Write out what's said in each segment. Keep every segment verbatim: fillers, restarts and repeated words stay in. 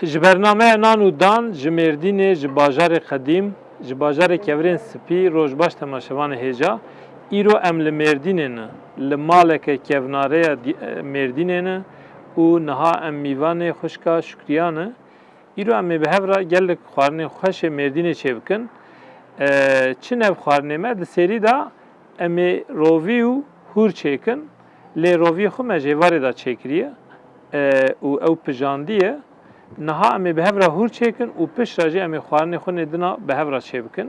Ji bernameya Nan û Dan ji Mêrdînê, ji bajarê qedîm, ji bajarê kevirên spî, roj baş temaşevanê hêja. Îro em li Mêrdînê ne, li maleke kevnareya dî-, e, Mêrdînê ne û niha em mîvanê xwişka Şukriya ne. Îro em ê bi hev re gelek xwarinên xweş ê Mêrdînê çêbikin. E, çi nev xwarinê me di serî de em ê rovî û hûr çêkin. Lê roviyê xwe me ji êvarê de çêkiriye, e, û ew pijandiye. Niha em ê bi hev re hûr çêkin û pişt re jî em ê xwarinê xwe nê dina bi hev re çêbikin.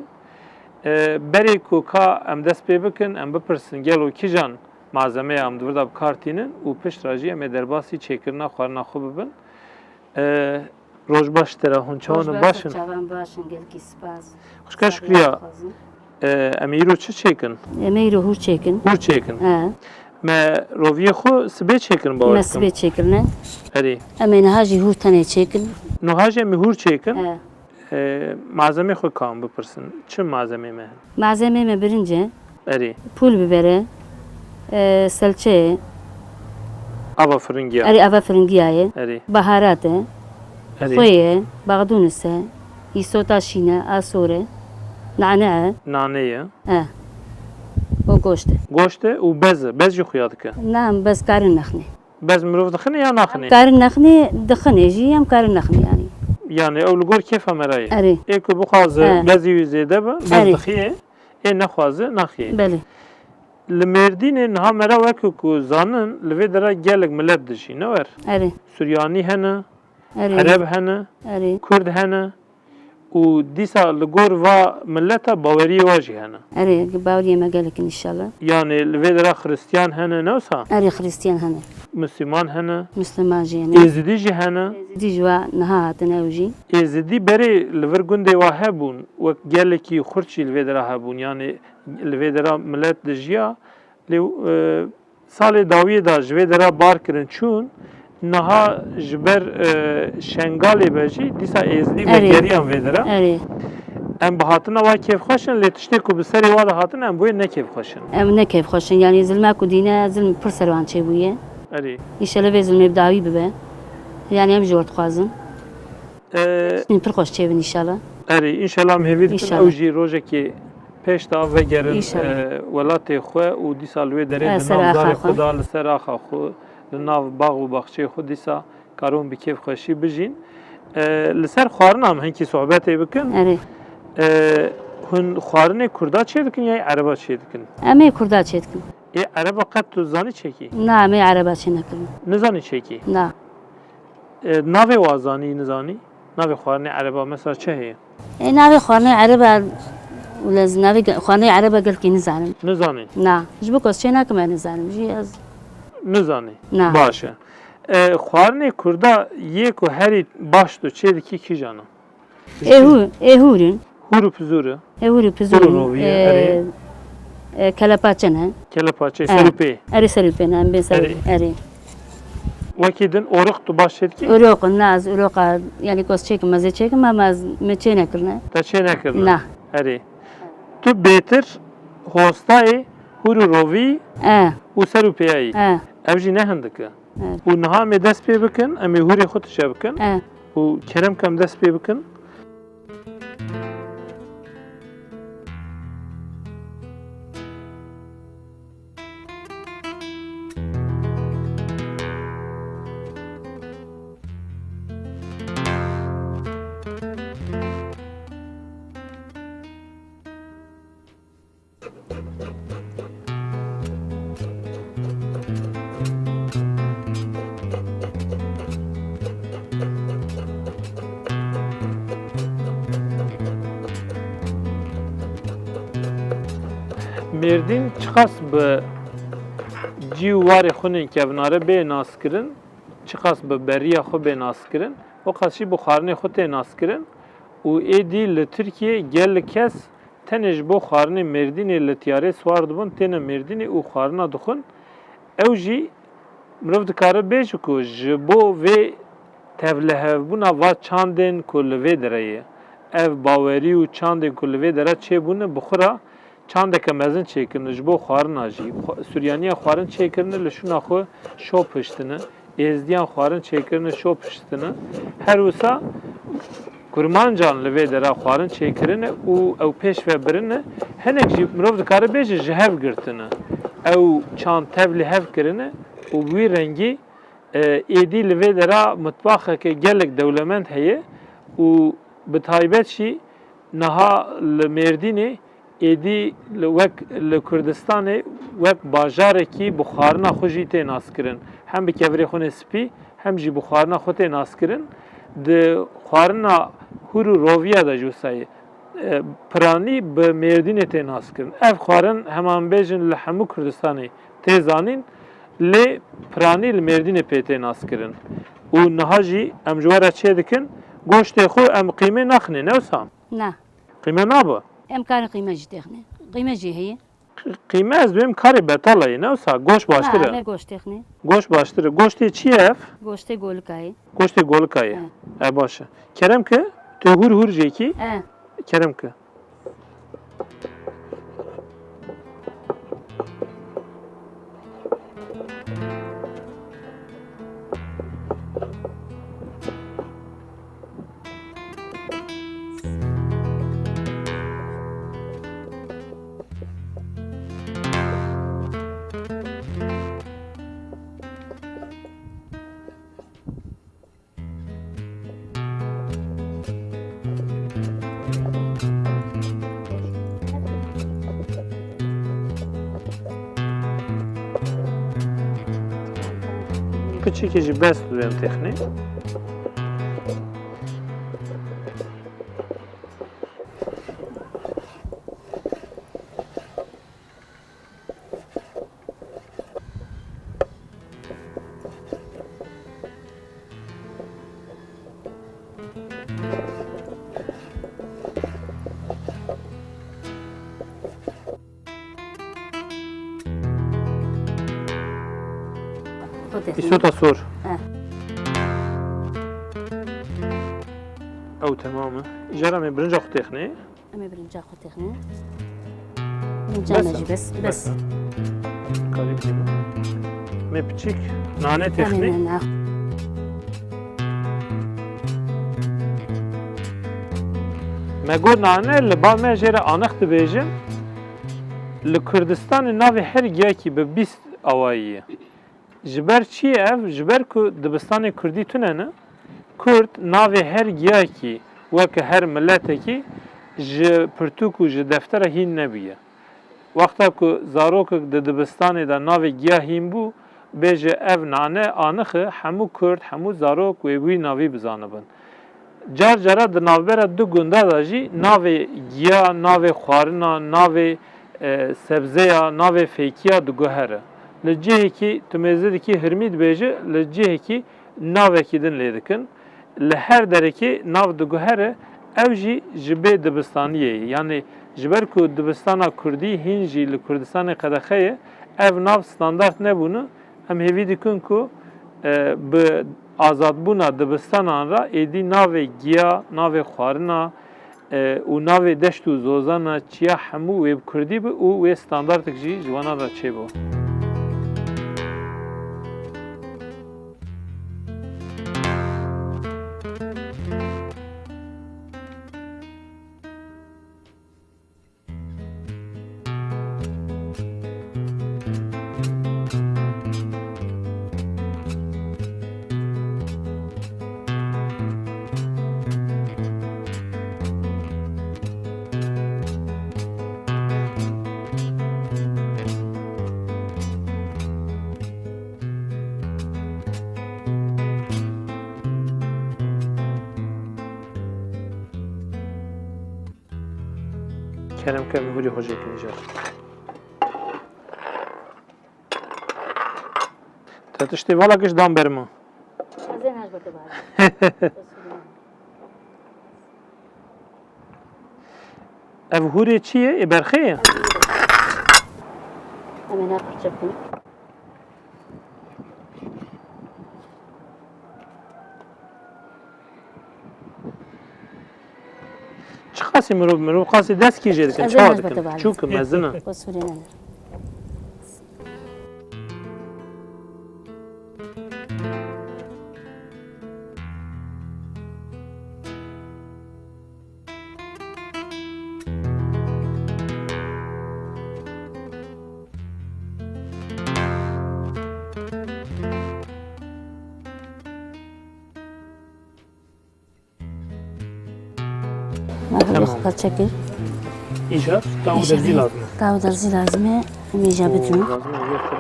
E, berê ku ka em dest pê bikin, em bipirsin gelo kîjan malzemeya em di vir de bi kar tînin û pişt re jî em ê derbasî çêkirina xwarina xwe bibin. E, roj baş te re, hûn çawan in, baş in? Çavan baş in, gelkî spas. Xwişka Şukriya, e, em ê îro çi çêkin? Em ê îro hûr çêkin. Hûr çêkin? He. Me roviyê xwe sibê çêkirin, bawer Me dikim. sibê çêkirine. Erê. Em ê niha jî hûr tenê çêkin. Niha jî em ê hûr çêkin. He. E, malzemê xwe ka em bipirsin. Çi malzemê me hene? Malzemê me birinc e. Erê. Pul biber e. E, selçe ye. Ava firingiya. Erê, ava firingiya ye. Erê. Baharat e. Erê. Xwê ye. Baxdûnis e. Îsota şîn e. Asor e. Nane e. Nane ye. E. O goşt e. Goşt e û bez e. Bez jî xuya dike. Na, em bez karin nexnê. Bez mirov dixine ya naxine? Em karin nexnê, dixine jî, em karin nexnê yani. Yani ew li gor kêfa me re ye. Erê. Ê ku bixwaze He. bezî wî zêde be, bez Erê. dixiye, ê nexwaze naxiye. Belê. Li Mêrdînê niha me re weke ku zanin li vê dera gelek milet dijî, ne wer? Erê. Suryanî hene, Erê. Ereb hene, Erê. Kurd hene. Û dîsa li gor va mileta baweriyê wa jî hene. Erê, baweriyê me gelek in înşallah. Yani li vê dera Xristiyan hene, ne wisa? Erê, Xristiyan hene. Misliman hene. Misliman jî hene. Êzidî jî hene. Êzidî jî wa niha hatine ew jî. Êzidî berê li vir gundê wa hebûn, wek gelekî xurt jî li vê dera hebûn. Yani li vê dera milet dijiya. Lê, e, Salê dawiyê de ji vê dera bar kirin çûn, niha ji ber, e, Şengalê be jî dîsa Êzidî Erê. vegeriyan vê dera. Erê. Em bi hatina wa kêfxweş in, lê tiştê ku bi serê wa de hatin em boyê ne kêfxweş in. Em ne kêfxweş in, yanî zilma ku dîne, zilm pir ser wan çêbûye. Erê. Înşallah vê zilmê bi dawî bibe. Yanî em ji we dixwazin. E, Pir xweş çêbin înşallah. Erê, înşallah em hêvî dikin Înşallah. ew jî rojekê pêş de vegerin, Înşallah. e, welatê xwe û dîsa li wê derê E, di ser nav zarê axa xwe xwe. de, li ser axa xwe, li nav bax û baxçeyê xwe dîsa karin bi kêfxweşî bijîn. E, li ser xwarina em hinkî sohbetê bikin. Erê. E, hûn xwarinê kurda çê dikin ya ereba çê dikin? Em ê kurda çê dikin. Ê ereba qet tu zanî çêkî? Na, em ê ereba çê nekirin. Nizanî çêkî? Na. E, navê wa zanî, nizanî? Navê xwarinê ereba mesela çi heye? E, navê xwarinê ereba, wile ez navê ge-, xwarinê ereba gelkî nizanim. Nizanî? Na. Ji bo ku ez çê nakim, ez nizanim. Jî ez Nizanî? Na. Baş e. E, xwarinê kurda yê ku herî baş tu çê dikî kîjan e? Ê hû-, ê hûr in. Hûr û pizûr e. Ê hûr û pizûr Hûr û in. rovî ye, Ê, erê. ê, kelepaçe ne. Kelepaçe, E. serûpê. Erê serûpê ne, em bên serûpê. Erê. Erê. Wekî din oroq tu baş çê dikî? Oroq, na, ez oroqa, yani ku ez çêkim, ez ê çêkim, ama ez me çê nekirine. Te çê nekirine? Na. Erê. Tu bêtir hostayê hûr û rovî E. û serûpêya yî. E. Ev jî ne hindik e. Evet. Û niha em ê dest pê bikin, em ê hûrê xwe tije bikin. Evet. Û kerem ke em dest pê bikin. Mêrdîn çiqas bi cî û warê xwe nên kevnare bê naskirin, çiqas bi beriya xwe bê naskirin, o qas jî bi xwarinê xwe tê naskirin û êdî li Tirkiyê gelek kes tenê ji bo xwarinê Mêrdînê li tiyarê siwar dibin, têne Mêrdînê û xwarina dixwin. Ew jî mirov dikare bêje ku ji bo vê tevlihevbûna va çandên ku li vê derê ye, ev bawerî û çandên ku li vê dere çêbûne, bi xwe re çandeke mezin çêkirine, ji bo xwarina jî. Xwe-, Suryaniya xwarin çêkirine, li şûna xwe şop hiştine. Êzdiyan xwarin çêkirine, şop şitine. Her wisa kurmancan li vê dera xwarin çêkirine û ew pêş ve birine. Hinek jî mirov dikare bêje ji hev girtine. Ew çand tevlî hev kirine û bi wî rengî, e, êdî li vê dera mitbaxeke gelek dewlemend heye û bi taybet jî niha li Mêrdînê êdî li wek li Kurdistanê wek bajarekî bi xwarina xwe jî tê naskirin. Hem bi kevirê xwinê spî hem jî bi xwarina xwe tê naskirin. Di xwarina hûr û roviya de jî wisa ye. E, piranî bi Mêrdînê tê naskirin. Ev xwarin heman bêjin li hemû Kurdistanê tê zanîn, lê piranî li Mêrdînê pê tê naskirin. Û niha jî em ji we re çê dikin, goştê xwe em qîmê naxinê, ne wisa? Na. Qîme nabe? Em karin qîme jî têxinê. Qîme jî heye. Qî-, qîme ez dibêm karê betala ye, ne wisa? Goşt baştir e. Na, em ê goşt têxinê. Goşt baştir e. Goştê çi ye ev? Goştê golika ye. Goştê golika ye. He. E, baş e. Kerem ke, tu hûr hûr jêkî. He. Kerem ke. Piçekê jî bes dibêm têxinê. Îsota sor. Eh. Ew temam e. Îcara me birinca xwe têxinê. Em ê birinca xwe têxinê. Birinca me jî bes, bes. Karî bidîme. Me piçik nane têxinê. Nane, nane. Me got nane, li ba me jê re anix dibêjin. Li Kurdistanê navê her giyakî bi bîst awayî ye. Ji ber çi ye ev? Ji ber ku dibistanê kurdî tune ne, kurd navê her giyakî weke her miletekî ji pirtûk û ji deftera hîn nebûye. Wexta ku zarokek di dibistanê de navê giya hîn bû, bêje ev nane anixi, hemû kurd, hemû zarok wê wî navî bizanibin. Car cara di navbera du gunda de jî navê giya, navê xwarina, navê, e, sebzeya, navê fêkiya diguhere. Li cihekî tu mêze dikî hirmî dibêje, li cihekî navekî din lê dikin. Li her derekê nav diguhere, ew jî ji bê dibistaniyê ye. Yanî ji ber ku dibistana kurdî hîn jî li Kurdistanê qedexe ye, ev nav standart nebûne. Em hêvî dikin ku, e, bi azadbûna dibistanan re êdî navê giya, navê xwarina, e, û navê deşt û zozana çiya hemû wê bi kurdî be û wê standartek jî ji wana re çêbe. Kerem ke, min hûrî xwe jêkin îcar. Te tiştê vala giş dan ber min. Ez ê naj bike bari. Ev hûrê çi ye? Ê berxê ye? Em ê ne pirçe bikin. Çiqasî mirov, mirov qasî dest kî jê dikin, çawa dikin? Çûk mezin e. Qusurê nedir. Tamam. Parça kir. Îcar taw derzî lazim e. Taw derzî lazim e. Em îcar bidin. Lazim e, yok.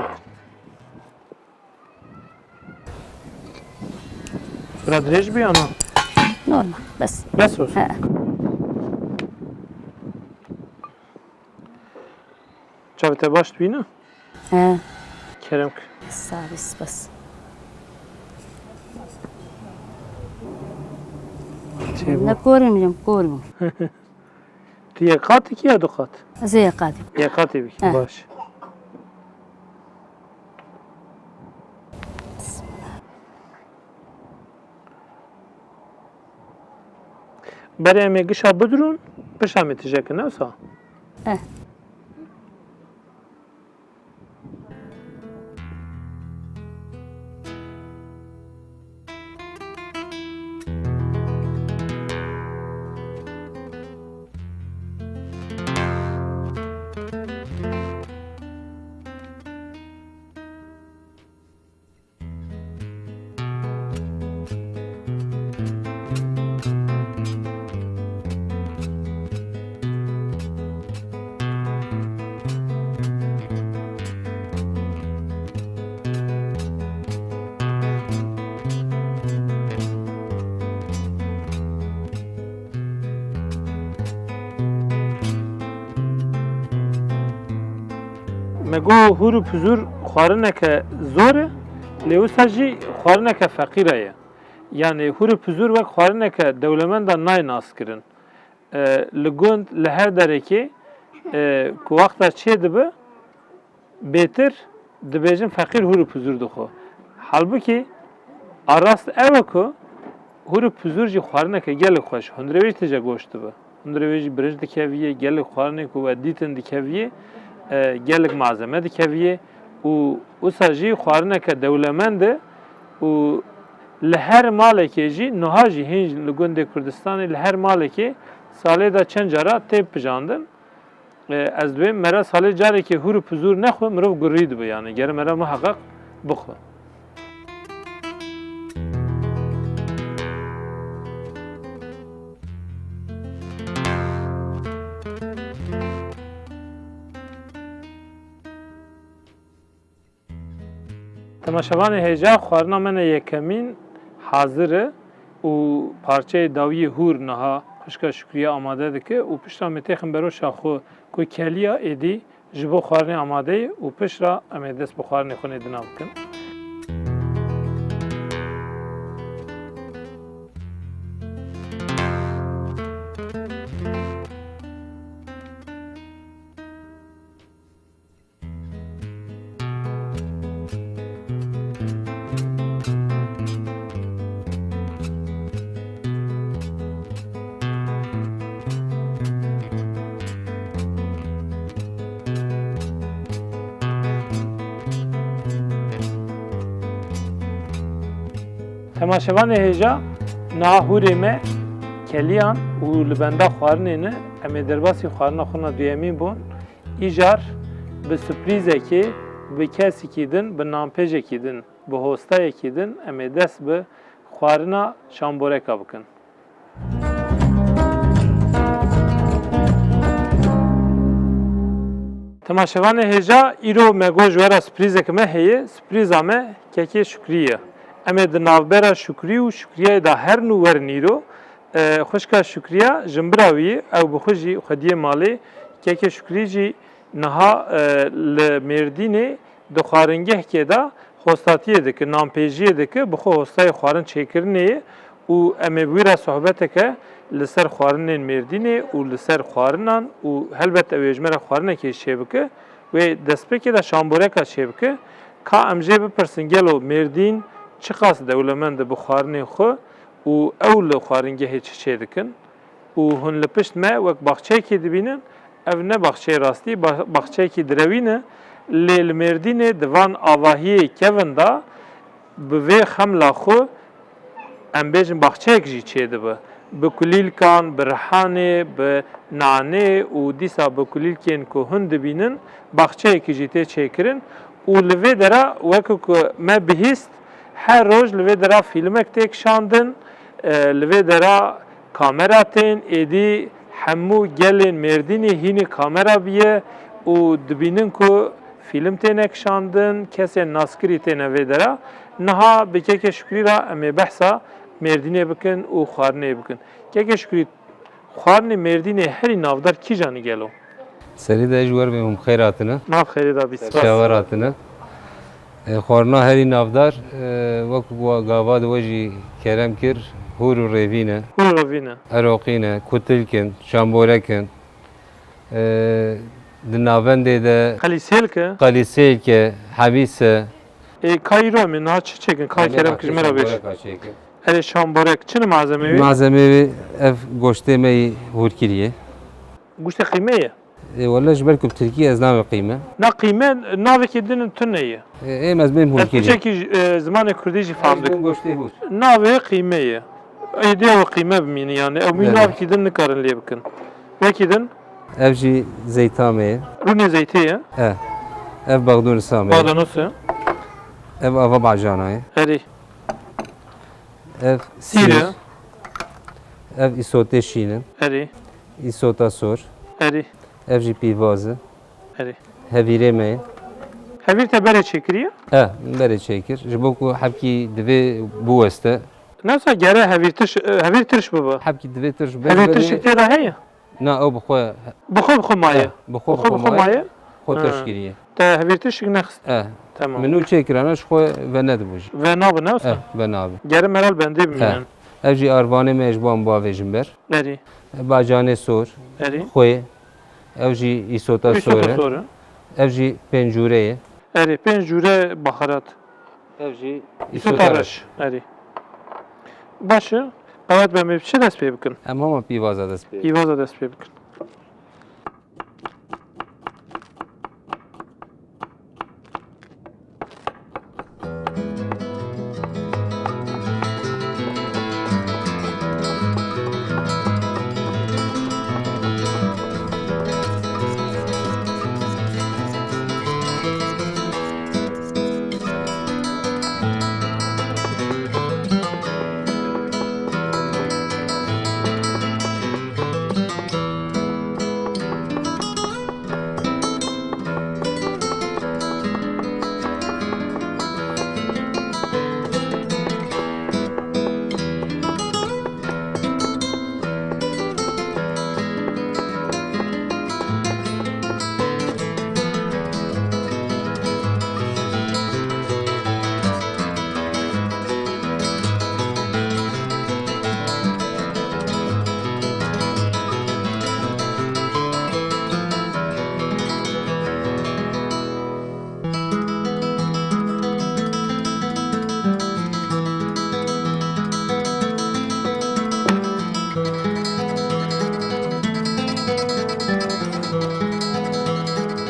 Bira dirêj bî ya na? Normal, bes. Bes olsun. He. Çavê te baş dibîne? He. Kerem ki. Sağ ol, spas. Şey bu. Ne korim, korim. Tu yek qatî kî ya du qat? Ez ê yek qatî. Yek qatî bikî, he, baş. Berê em ê gişa bidirûn, pişa em ê tije kin, ne wisa? Eh. Me got hûr û pizûr xwarineke zor e, lê wisa jî xwarineke feqîre ye. Yanî hûr û pizûr wek xwarineke dewlemenda nayê naskirin. E, li gund, li her derekê, e, ku wexta çê dibe, bêtir dibêjin feqîr hûr û pizûr dixwe. Halbûkî a rast ew e ku hûr û pizûr jî xwarineke gelek xweş, hundirê wê jî tije goşt dibe. Hundirê wê jî birinc dikeviyê, gelek xwarinê ku we dîtin dikeviyê, e, gelek malzeme dikeviyê û wisa jî xwarineke dewlemend e û li her malekê jî, niha jî hîn li gundê Kurdistanê li her malekê salê de çend cara tê pijandin. E, ez dibêm me re salê carekê hûr û pizûr nexwe, mirov gurî dibe, yanî gere me re muheqeq bixwe. Temaşevanê hêja, xwarina me ne yekemîn hazir e û parçeyê dawiyê hûr niha xwişka Şukriye amade dike û piştre em ê têxin beroşa xwe ku keliya êdî ji bo xwarinê amade ye û piştre em ê dest bi xwarinê xwe nêdina bikin. Temaşevanê hêja, niha hûrê me keliyan û li benda xwarinê ne, em ê derbasî xwarina xwe na duyemîn bûn. Îcar bi surprîzekê, bi kesekî din, bi nanpêjekî din, bi hostayekî din em ê dest bi xwarina şamboreka bikin. Temaşevanê hêja, îro me got ji we re surprîzeke me heye. Surprîza me kekê Şukrî ye. Em ê di navbera Şukrî û Şukriyayê de herin û werin îro. E, xwişka Şukriya, jinbira wî ye, ew bi xwe jî xwediyê malê. Kekê Şukrî jî niha, e, li Mêrdînê di xwaringehkê de hostatiyê dike, nanpêjiyê dike, bi xwe hostayê xwarin çêkirinê ye û em ê bi wî re sohbeteke li ser xwarinên Mêrdînê û li ser xwarinan û helbet ew ê ji me re xwarinekê jî çêbike. Wê destpêkê de şamboreka çêbike. Ka em jê bipirsin, gelo Mêrdîn çiqas dewlemend e bi xwarinên xwe û ew li xwaringehê çi çêdikin? Û hûn li pişt me wek baxçeyekê dibînin, ev ne baxçeyê rastî, ba-, baxçeyekî direwîn e, lê li Mêrdînê di van avahiyê kevin de bi vê xemla xwe, em bêjin, baxçeyek jî çêdibe. Bi kulîlkan, bi rihanê, bi nanê û dîsa bi kulîlkên ku hûn dibînin, baxçeyekî jî tê çêkirin û li vê dera, wekî ku me bihîst, her roj li vê dera fîlmek tê kişandin, e, li vê dera kamera tên, êdî Hemû gelên Mêrdînê hînî kamera biye û dibînin ku fîlm têne kişandin, kesên naskirî têne vê dera. Niha bi Keke Şukrî re em ê behsa Mêrdînê bikin û xwarinê bikin. Keke Şukrî, xwarinê Mêrdînê herî navdar kîjan e gelo? Serî de ji wer bêm, hûn bi xêr hatine. Ma bi xêrê de bî, spas. Çawa hatine? E, xwarina herî navdar, e, wek wa gava de we jî kerem kir, hûr û rêvî ne. Hûr û rêvî ne. Eroqî ne, kutilk in, şamborek in. E, di navendê de Qelîsêlk e. Qelîsêlk e, hebîs e. E, ka îro em ê niha çi çêkin? Ka kerem kir ji me re bêj. Şamboreka çêkin. Erê, şamborek. Çi ne malzemê wî? Malzemê wî ev goştê me yî hûrkirî ye. Goştê qîme ye? Ê, wele ji ber ku bi tirkî ez navê qîme. Na qîme navekî din tune ye. Ê, êm ez bêm hûrkirî. Ez piçekî, e, zimanê kurdî jî fam dikim. Ez bêm goştê hûr. Navê qîme ye. Êdî ew qîme bimînin yani. Ew mî navekî din nikarin lê bikin. Wekî din? Ev jî zeyta me ye. Rûnê zeytê ye. E. Ev baxdûnisa me ye. Baxdûnus e. Ev ava bacana ye. Erê. Ev sîr e. Sîr. Ev îsotê şîn in. Erê. Îsota sor. Erê. Ev jî pîvaz e. Erê. Hevîrê me ye. Hevîr te berê çêkiriye? E, berê çêkir. Ji bo ku hebkî divê biweste. Newsa gere hevîr tiş, e, hevîr tirş bibe. Hebkî divê tirş be. Hevîr tirşik tê de heye? Na, ew bi xwe. Bi xwe, bi xwe maye. Eh, bi xwe, bi xwe maye. Xwe tirş kiriye. Te hevîr tirşik nexist. Eh. Tamam. Min û çêkirana ji xwe venedibû jî. Venabi ne wisa? Eh, venabi. Gere meral bendê bimînin. Eh. Ev jî arvanê me ji bo em bavêjin ber. Erî. Bacanê sor. Erî. Xwê. Ev jî îsota sor e. Îsota sor e. Ev jî pêncûre ye. Erê, pênc cûre baharat. Ev jî îsota reş. Erê. Baş e, qewet be em ê bi çi dest pê bikin? Em hema pîvaza dest pê. Pîvaza dest pê bikin.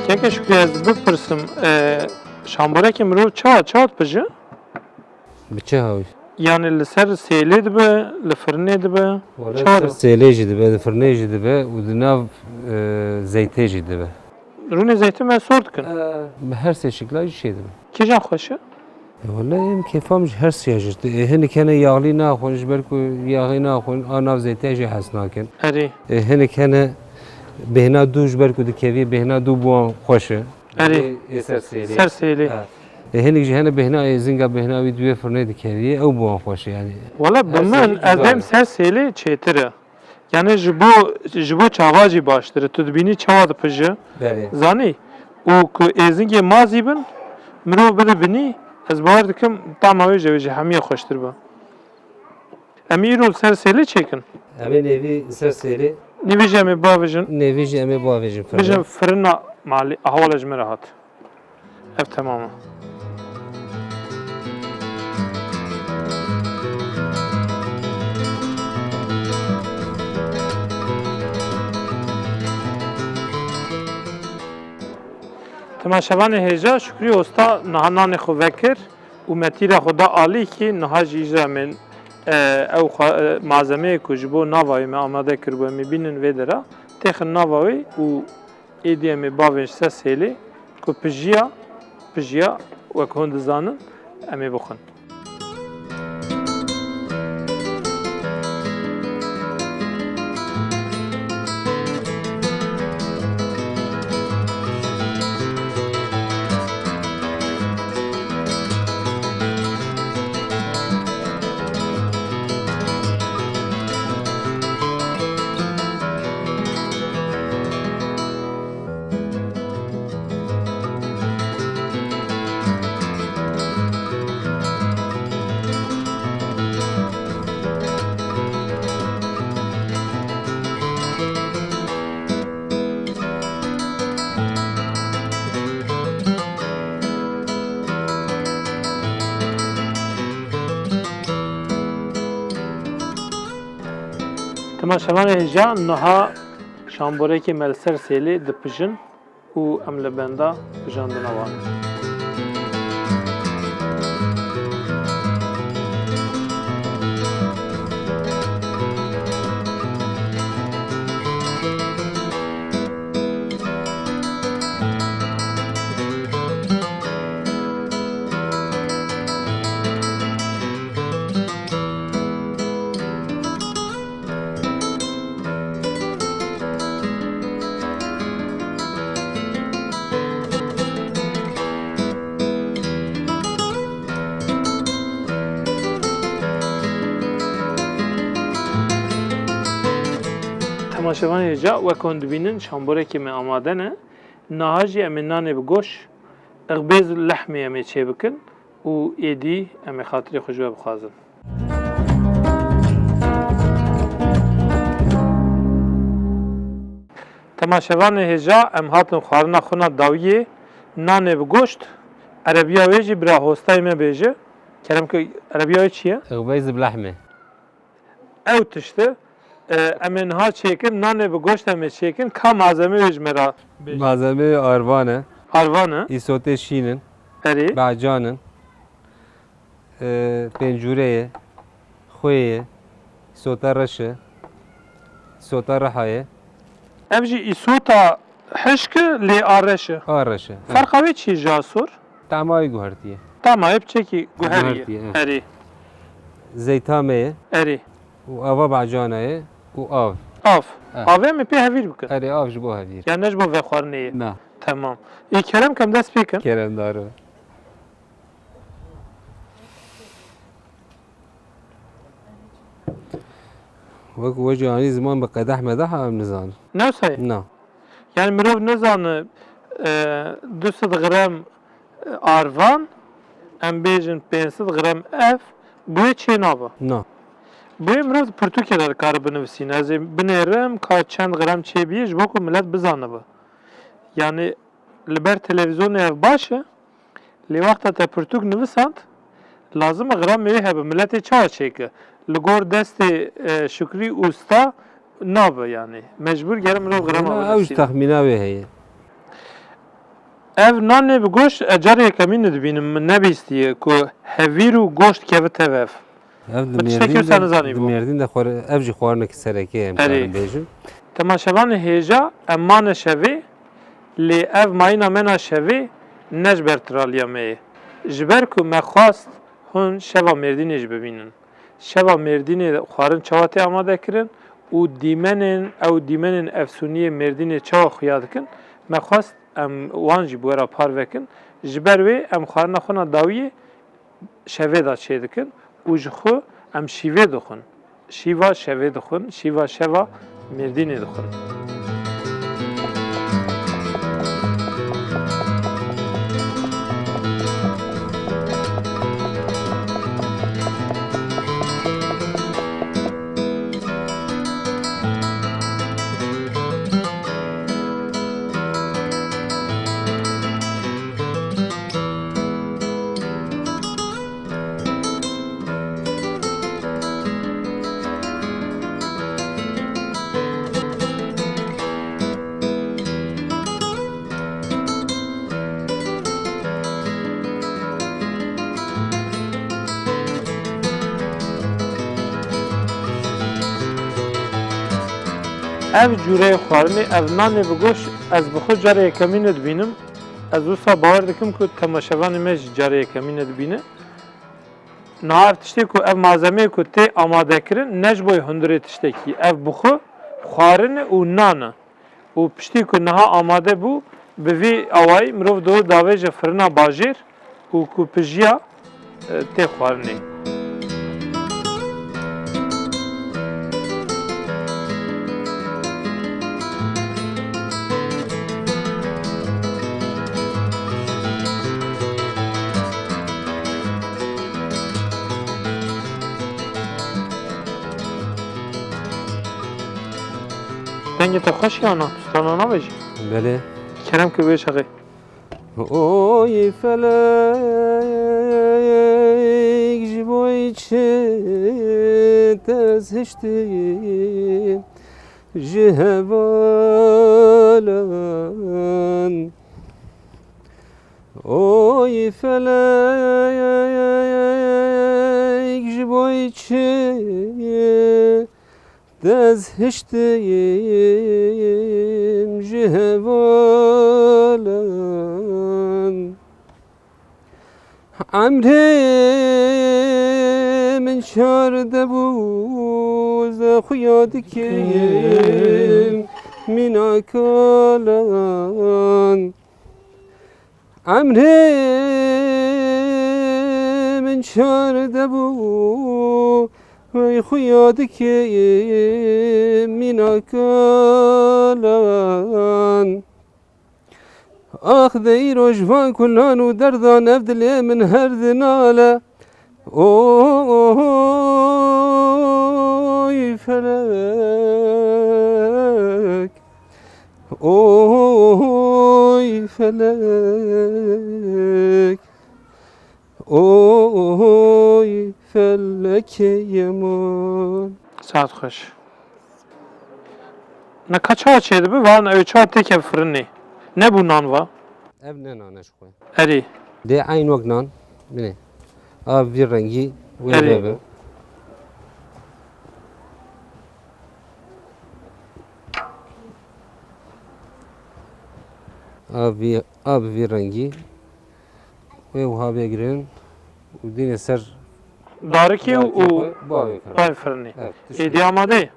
Keke Şukrî, ez bipirsim, e, şamborekê mirov çawa, çawa dipije? Bi çi hawî? Yani li ser sêlê dibe, li firinê dibe? Wele çawa ser dibe? Sêlê jî dibe, li firinê jî dibe û di nav, e, zeytê jî dibe. Rûnê zeytê me sor dikin? E, bi her sê şikla jî çê dibe. Kîjan xweş e? E, wele em kêfa min ji her siya jî. E, hinek hene yaxlî naxwin, ji ber ku yaxî naxwin, a nav zeytê jî hez nakin. Erê. E, hinek hene bêhna dû, ji ber ku dikevî bêhna dû bi wan xweş e. Erê. Ê ser sêlê. Ser sêlê. Ha. E, hinek jî hene bêhna êzinga bêhna wî di wê firnê dikevî, ew bi wan xweş e yani. Wala bi min, ez dêm ser sêlê çêtir e. Yani ji bo, ji bo çawa jî baştir e. Tu dibînî çawa dipije. Belê. Zanî? Û ku êzingê mazî bin, mirov bide binî, ez bawer dikim tama wê ji wê jî hemiya xweştir be. Em îro li ser sêlê çêkin. Em ê nêvî li ser sêlê. Nêvî jî em ê bavêjin. Nêvî jî em ê bavêjin firnê. Bijin firina malî, ahwala ji me re hat. Ev temam e. Temaşevanê hêja, Şukrî Osta niha nanê xwe vekir û metîra xwe da alîkî, niha jî îja min, e, ew xwe, e, malzemeyê ku ji bo nava wê me amade kiribû, em ê bînin vê dera, têxin nava wê û êdî em ê bavên ji ser sêlê ku pijiya, pijiya wek hûn dizanin, em ê bixwin. Temaşevanê hêja, niha şamborekê me li ser sêlê dipijin û em li benda pijandina wan in. Temaşevanê hêja, wek hûn dibînin, şamborekê me amade ne. Niha jî em ê nanê bi goş, ixbêz lehmê em ê çêbikin û êdî em ê xatirê xwe ji we bixwazin. Temaşevanê hêja, em hatin xwarina xwe na dawiyê, nanê bi goşt, erebiya wê jî bira hostayê me bêje. Kerem ke erebiya wê çi ye? Ixbêz bi lehmê. Ew tişt e, e, em ê niha çêkin, nanê bi goşt em ê çêkin, ka malzemeyê ji me re bêje. Malzemeyê arvan e. Arvan e. Îsotê şîn in. Erê. Becan in. E, pêncûre ye. Xwê ye. Îsota reş e. Îsota reha ye. Ev jî îsota hişk e, lê a reş e. A reş e, evet. Ferqa wê çi ye ji a sor? Tama wê guhertî ye. Tama wê piçekî guherî ye. Guhertî ye, evet. Erê. Zeyta me ye. Erê. Û ava bacana ye. Û av. Av. Evet. Avê em ê pê hevîr bikin. Erê, av ji bo hevîr. Yani ne ji bo vexwarinê ye. Na. Tamam. Ê kerem ke em dest pê kin. Kerem daro. Wek we jî anî ziman bi qedeh medeh em nizanin. Ne wisa ye? Na. Yani mirov nizane, e, du sed gram, e, arvan, em bêjin pênc sed gram ev, bi wê çê nabe. Na. Bi wê mirov di pirtûkê de dikare binivîsîne. Ez ê binêrim ka çend gram çêbîye ji bo ku milet bizanibe. Yani li ber televîzyonê ev baş e. Lê wexta te pirtûk nivisand, lazim e gramê wê hebe, miletê çawa çêke? Li gor destê, e, Şukrî Usta nabe yani. Mecbûr gere mirov grama binivîsîne. Ew ji texmîna wê heye. Ev nanê bi goşt, e, carê yekemîn dibînim, min nebîstiye ku hevîr û goşt keve tev ev. Ev di Mêrdîn de, di Mêrdîn de xwar-, ev jî xwarinekî sereke ye, em karin bêjin. Temaşevanê hêja, em mane şevê, lê ev mayîna me na şevê ne ji ber tiraliya me ye. Ji ber ku me xwest hûn şeva Mêrdînê jî bibînin. Şeva Mêrdînê xwarin çawa tê amade kirin û dîmenên, ew dîmenên efsûnî yê Mêrdînê çawa xuya dikin, me xwest em wan jî bi we re parve kin. Ji ber wê em xwarina xwe na dawiyê şevê de çêdikin û ji xwe em şîvê dixwin. Şîva şevê dixwin, şîva şeva Mêrdînê dixwin. Ev cûreyê xwarinê, ev nanê bi goş, ez bi xwe carê yekemîn e dibînim. Ez wisa bawer dikim ku temaşevanê me jî carê yekemîn e dibîne. Niha ev tiştê ku ev malzemeyê ku tê amadekirin, ne ji bo hundirê tiştekî. Ev bi xwe xwarin e û nan e. Û piştî ku niha amade bû, bi vî awayî mirov dor davêje firina bajêr û ku pijiya, e, tê xwarinê. Dengê te xweş e ana, tu strana nabêjî? Belê. Kerem ke wê şexê. Oy felek, ji bo çi te Hiştim ji hevalan. Oy felek, ji bo çi dez hiştim ji hevalan. Emrê min çardeh bû, ze xuya dikim mîna kalan. Emrê min çardeh bû, wey xuya dikim mîna kalan. Ax de îroj van kulan û derdan ev dilê min her dinale. Oy felek, oy felek, oy felekê yeman. Saet xweş. Neka çawa çêdibe? Van ew çawa têke firinê. Nebû nan va? Ev ne nan e ji xwe. Erê. Dê eyn wek nan. Binê. Av vî rengî wê Erê. Vebe. Av vî, av vî rengî. Wê wiha bêgirin û dînê ser Darikê û, darikê û xwe bavê firinê. Bavê firinê. Evet, Êdî amade ye?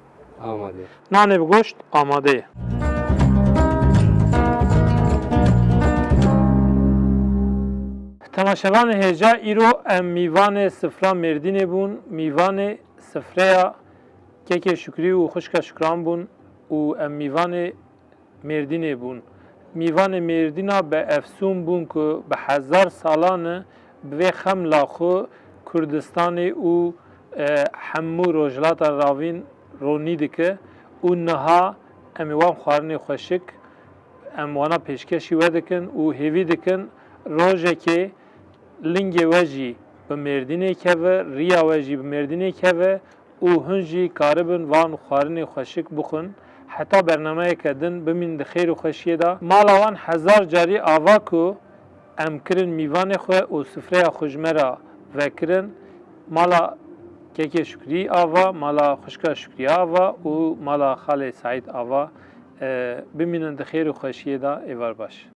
Amade. Nanê bi goşt amade ye. Temaşevanê hêja, îro em mîvanê sifra Mêrdînê bûn, mîvanê sifreya kekê Şukrî û xwişka Şukran bûn û em mîvanê Mêrdînê bûn. Mîvanê Mêrdîna bi efsûn bûn ku bi hezar salan e bi vê xemla xwe Kurdistanê û, e, hemû Rojhilata Ravîn ronî dike û niha em ê wan xwarinê xweşik, em wana pêşkêşî we dikin û hêvî dikin rojekê lingê we jî bi Mêrdînê keve, riya we jî bi Mêrdînê keve û hûn jî karibin van xwarinê xweşik bixwin. Heta bernameyeke din bimînin di xêr û xweşiyê de. Mala wan hezar carî ava ku em kirin mîvanê xwe û sifreya xwe ji me re vekirin. Mala kekê Şukrî ava, mala xwişka Şukrî ava û mala xalê Seîd ava. E, bimînin di xêr û xweşiyê de, êvar baş.